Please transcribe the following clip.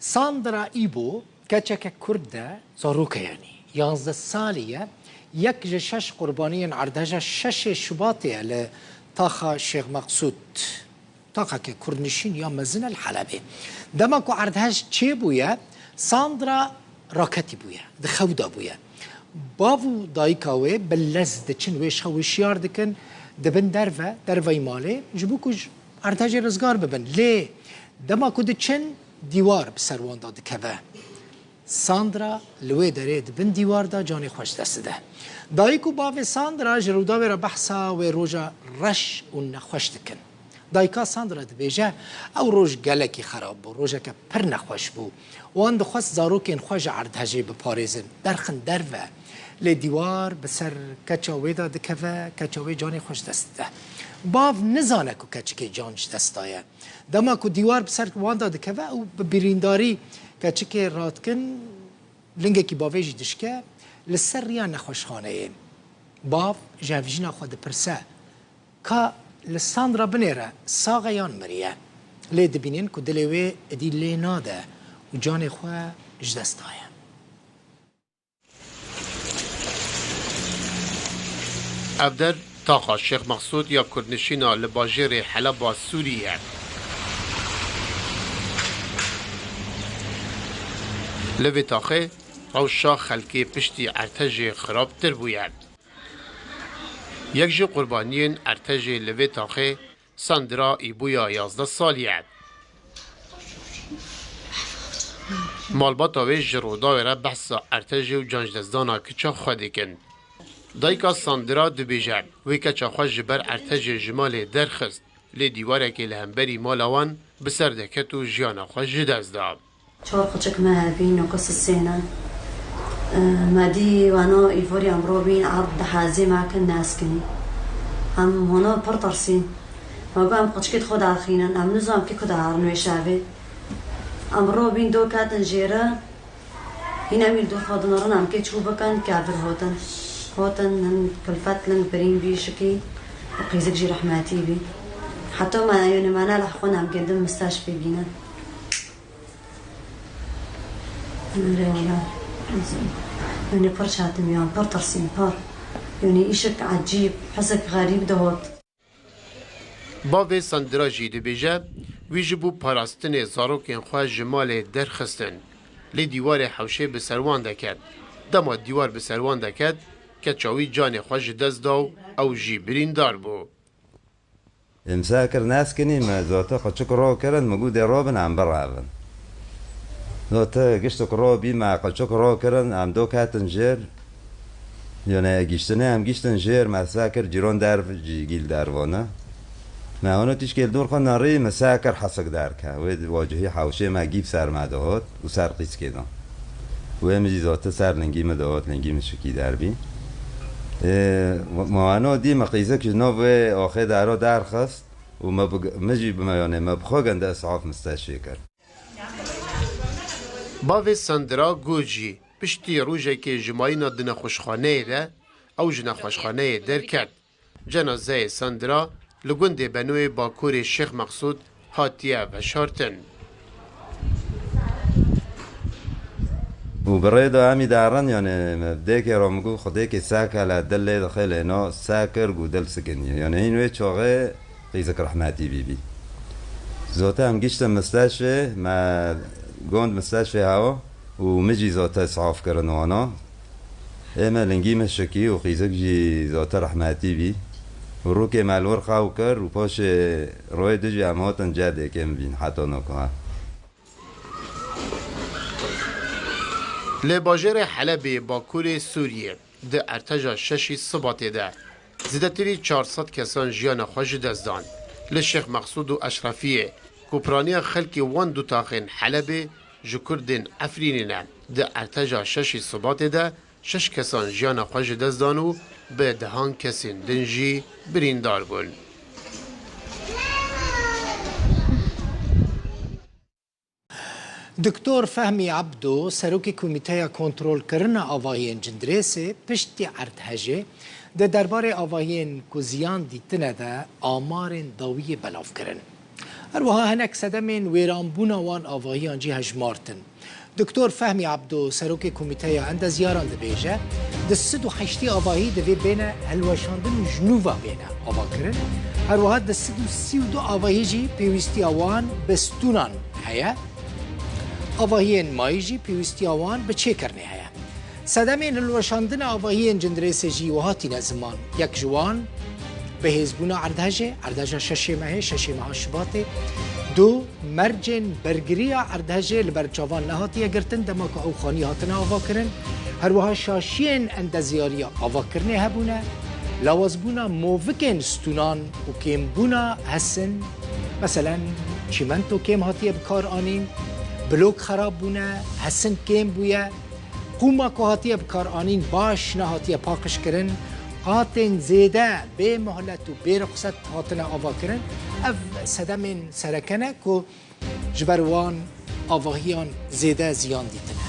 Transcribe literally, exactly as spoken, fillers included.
Sandra Îbo keçeke Kurd e, zarok e yanî. Yazdeh salî ye, yek ji şeş qurbaniyên erdheja şeşê Şubatê ye li taxa Şêx Meqsûd. Taxeke kurdnişîn ya mezin e li Helebê. Dema ku erdhej çêbûye, Sandra raketî bûye, di xew de bûye. Bav û dayika wê bi lez diçin wê ji xew wişyar dikin, dibin derve, derveyî malê, ji bo ku ji erdhejê rizgar bibin. Lê dema ku diçin, dîwar bi ser wan de dikeve. Sandra li wê derê di bin dîwar de canê xwe ji dest dide. Dayik û bavê Sandra ji Rûdawê re behsa wê roja reş û nexweş dikin. Dayika Sandra dibêje, ew roj gelekî xerab bû, rojeke pir nexweş bû. Wan dixwest zarokên xwe ji erdhejê biparêzin, derxin derve. Lê dîwar bi ser keça wê de dikeve, keça wê canê xwe ji dest dide. Bav nizane ku keçikê can ji dest daye. Dema ku dîwar bi ser wan de dikeve, ew bi birîndarî keçikê radikin, lingekî bavê jî dişke, li ser riya nexweşxaneyê. Bav ji hevjîna xwe dipirse, ka li Sandra binêre, sax e yan miriye? Lê dibînin ku dilê wê êdî lê nade û canê xwe ji dest daye. Ev der taxa Şêx Meqsûd ya kurdnişîna li bajêrê Heleba Sûrî ye. Li vê taxê rewşa xelkê piştî erdhejê xirabtir bûye. Yek ji qurbaniyên erdhejê li vê taxê Sandra Îbûya yazdeh salî ye. Malbata wê ji Rûdawê re behsa erdhejê û canjdestdana kiça xwe dikin. Dayika Sandra dibêje, wê keça xwe ji ber erdhejê ji malê derxist, lê dîwarekê li hemberî mala wan bi ser deket û jiyana xwe ji dest da. Çar qiçik me hebî, noka sisêne. Me dî wano îvorî em robîn, erd dihezî me kin neskinî. Em hona pir tirsîn. Me got, em qiçikê xwe daxînin, em nizam kî ku darin wê şevê. Em robîn do ketin jêre. Hîn em î do xwe dinirin, em kê çû bikin, kevir hotin. Hotin, hin kilfet ling birîn bî şikî. Qîzik jî rehmetî bî. Heta me, yanî me ne lehqon em gêndin misteşfê bînin. Yanî pir çetin yan, pir tirsîn, pir. Yanî îşik ecîb, hisik xerîb dihot. Bavê Sandra jî dibêje, wî ji bo parastinê zarokên xwe ji malê derxistin. Lê dîwarê hewşê bi ser wan deket. Dema dîwar bi ser wan deket, keça wî canê xwe ji dest da û ew jî birîndar bû. Em sekir neskinî, me zate qiçik ro kirin, me got dê robin, em birevin. Zate giştik ro bî, me qiçik ro kirin, em do ketin jêr. Yone giştine, em giştin jêr, me sekir cîron derv jî gîl dervone. Me hano tişkê li dor xwe nerî, me sekir hesik derke. Wê wacihî hewşê me gî bi ser me dihot û ser qîskê de. Wê min jî zate ser lingî min dihot, lingî min şikî derbî. Ê, ma hano dî me qîzik ji nav wê axê dero derxist û me bi, min jî bi me, yanê me bi xwe gende isaf misteşfê kir. Bavê Sandra got jî, piştî rojekê ji mayîna di nexweşxaneyê de, ew ji nexweşxaneyê derket. Cenazeyê Sandra li gundê Benoyê Bakurê Şêx Meqsûd hatiye veşartin. Û bi rê de em î derin, yanê me dêkê re min got, Xwedêkê sekele dil lê dixê lê no sekir û dil sikinî. Yanê hîn wê çaxê qîzik rehmetî bîbî. Zote em giştin misteşfê, me gond misteşfê hewa û min jî zote saf kirin wana. Ê me lingî min şikî û qîzik jî zote rehmetî bî. Û rûkê me li wir xew kir û paşê royê du jî em hatin cedê kêm bîn heta noka. Li bajêrê Helebê, Bakurê Sûriyê, di erteja şeşî Sibatê de zêdetirî çar sed kesan jiyana xwe ji dest dan. Li Şêx Meqsûd û Eşrefiyê, ku piraniya xelkê wan du taxên Helebê ji Kurdên Efrînê ne, di erteja şeşî Sibatê de şeş kesan jiyana xwe ji dest dan û bi dehan kesên din jî birîndar bûn. Doktor Fehmî Ebdo, serokê Komîteya Kontrolkirina Avahiyên Cindirêsê, piştî erdhejê di derbarê avahiyên ku ziyan dîtine de amarên dawiyê belav kirin. Her wiha hinek sedemên wêranbûna wan avahiyan jî hejmartin. Doktor Fehmî Ebdo, serokê Komîteya Endezyaran dibêje, di sed û heştî avahî divê bêne hilweşandin û ji nû ve bêne avakirin. Her wiha di sed û sî û du avahî jî pêwîstiya wan bi stûnan heye. Avahiyên mayî jî pêwîstiya wan bi çêkirinê heye. Sedemên hilweşandina avahiyên cindirêsê jî wiha tîne ziman. Yek ji wan bihêzbûna erdhejê, erdheja şeşê mehê, şeşê meha Şibatê. Du, mercên bergiriya erdhejê li ber çavan nehatiye girtin dema ku ew xanî hatine avakirin. Her wiha şaşiyên endezyariya avakirinê hebûne. Lawazbûna movikên stûnan û kêmbûna hesin, meselen, çîmento kêm hatiye bikaranîn, blok xerab bûne, hesin kêm bûye. Qûma ku hatiye bikaranîn baş nehatiye paqijkirin, qatên zêde bê muhlet û bê ruxset hatine avakirin. Ev sedemên sereke ne ku ji ber wan avahiyan zêde ziyan dîtine.